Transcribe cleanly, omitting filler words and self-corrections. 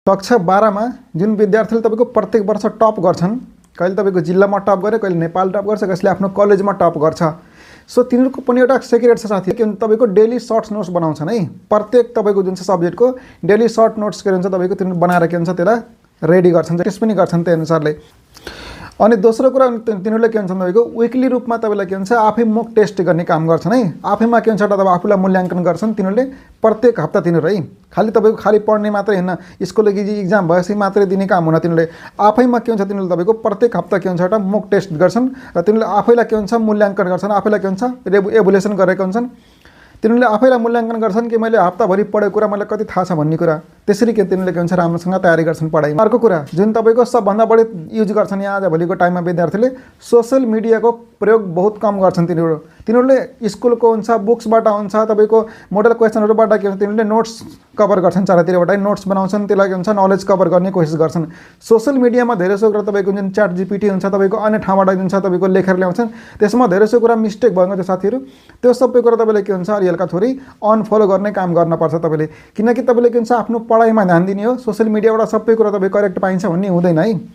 कक्षा 12 मा जुन विद्यार्थीले तपाईको प्रत्येक वर्ष टप गर्छन्, कहिले तपाईको जिल्लामा टप गरे, कहिले नेपाल टप गर्छ, कसैले आफ्नो कलेजमा टप गर्छ। सो तिनीहरूको पनि एउटा सिक्रेट छ साथी, के तपाईको डेली सर्ट नोट्स बनाउँछन् है। प्रत्येक तपाईको जुन छ सब्जेक्टको डेली सर्ट नोट्स के हुन्छ तपाईको तिनीहरू बनाएर के हुन्छ त्यसलाई रेडी गर्छन्, टेस्ट पनि गर्छन् त्यही अनुसारले। अनि दोस्रो कुरा तिनीहरूले के हुन्छ तपाईको विकली रूपमा तपाईलाई के हुन्छ आफै मक टेस्ट गर्ने काम गर्छन् है। आफैमा के हुन्छ तपाईँ आफूलाई मूल्याङ्कन गर्छन् तिनीहरूले प्रत्येक हप्ता तिनीहरू है। खाली तपाईको खाली पढ्ने मात्रै हैन, स्कुल इक्जाम भएपछि मात्रै दिने काम हुन तिनीहरूले आफैमा के हुन्छ तिनीहरूले तपाईको प्रत्येक हप्ता के हुन्छ एउटा मक टेस्ट गर्छन् र तिनीहरूले आफैलाई के हुन्छ मूल्याङ्कन गर्छन्, आफैलाई के हुन्छ एभुलेसन गरेका हुन्छन्। तिनीहरूले आफैलाई मूल्याङ्कन गर्छन् कि मैले हप्ताभरि पढेको कुरा मलाई कति थाहा छ भन्ने कुरा। त्यसरी के तिनीहरूले के हुन्छ राम्रोसँग तयारी गर्छन् पढाइमा। अर्को कुरा जुन तपाईको सबभन्दा बढी युज गर्छन् यहाँ आजभोलिको टाइममा विद्यार्थीले सोशल मिडियाको प्रयोग बहुत कम गर्छन्। तिनीहरूले स्कुलको हुन्छ, बुक्सबाट हुन्छ, तपाईको मोडल क्वेसनहरूबाट के हुन्छ तिनीहरूले नोट्स कभर गर्छन्, चारैतिरबाट नोट्स बनाउँछन्, त्यसलाई के हुन्छ नलेज कभर गर्ने कोसिस गर्छन्। सोशल मिडियामा धेरैसो कुरा तपाईको जुन च्याट जीपीटी हुन्छ, तपाईको अन्य ठाउँबाट जुन छ तपाईको लेखेर ल्याउँछन्, त्यसमा धेरैसो कुरा मिस्टेक भएको छ साथीहरू। त्यो सबै कुरा तपाईँले के हुन्छ अलि हल्का थोरै अनफलो गर्ने काम गर्नुपर्छ तपाईँले, किनकि तपाईँले के हुन्छ आफ्नो पढाइमा ध्यान दिने हो। सोशल मिडियाबाट सबै कुरा तपाईँ करेक्ट पाइन्छ भन्ने हुँदैन है।